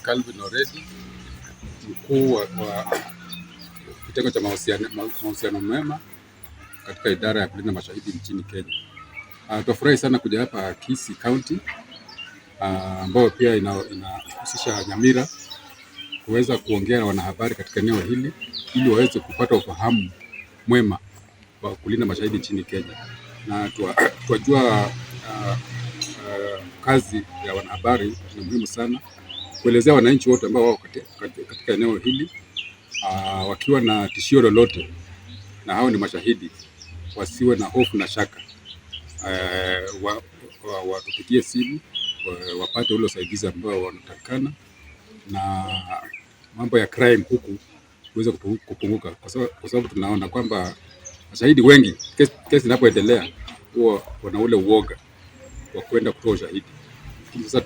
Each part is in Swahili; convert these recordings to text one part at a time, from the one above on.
Calvin Oredi, mkuu wa kitengo cha mahusiano mema katika idara ya kulinda mashahidi nchini Kenya. Tunafurahi sana kuja hapa Kisii County, ambayo pia inahusisha Nyamira, kuweza kuongea na wanahabari katika eneo hili ili waweze kupata ufahamu mwema wa kulinda mashahidi nchini Kenya, na twajua kazi ya wanahabari ni muhimu sana kuelezea wananchi wote ambao wako katika eneo hili, wakiwa na tishio lolote, na hao ni mashahidi, wasiwe na hofu na shaka, watupigie simu wapate ule usaidizi ambao wanatakikana na mambo ya crime huku kuweza kupunguka, kwa sababu tunaona kwamba mashahidi wengi, kesi inapoendelea, huwa wana ule uoga wa kwenda kutoa ushahidi. Lakini sasa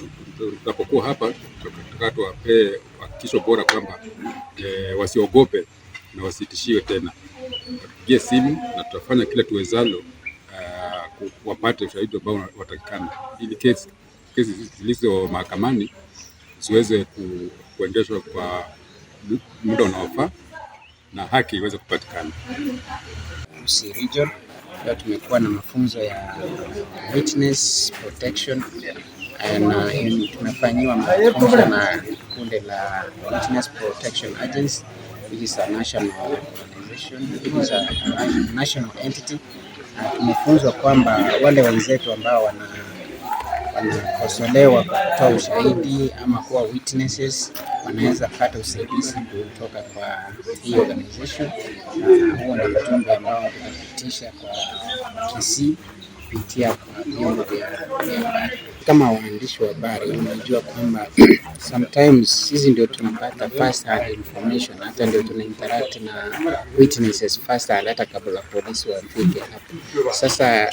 tunapokuwa hapa, tunataka tuwapee hakikisho bora kwamba wasiogope na wasitishiwe tena, watupigie simu na tutafanya kila tuwezalo wapate ushahidi ambao watakikana ili kesi zilizo mahakamani ziweze kuendeshwa kwa muda unaofaa na haki iweze kupatikana. Kisii Region. Leo tumekuwa na mafunzo ya witness protection na tumefanyiwa mafunzo na kundi la Witness Protection Agency, which is a national organization, which is a national entity. Na tumefunzwa kwamba wale wenzetu ambao wanakosolewa kwa kutoa ushahidi ama kuwa witnesses wanaweza pata usaidizi kutoka kwa hii organization, na huo ni ujumbe ambao tutapitisha kwa Kisii kupitia kwa vyombo vya habari. Kama waandishi wa habari, unajua kwamba sometimes sisi ndio tunapata first hand information, hata ndio tuna interact na witnesses first hand, hata kabla polisi wafike hapo. Sasa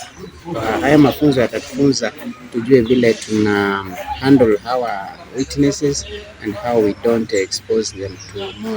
haya mafunzo yatatufunza tujue vile tuna handle hawa witnesses and how we don't expose them to more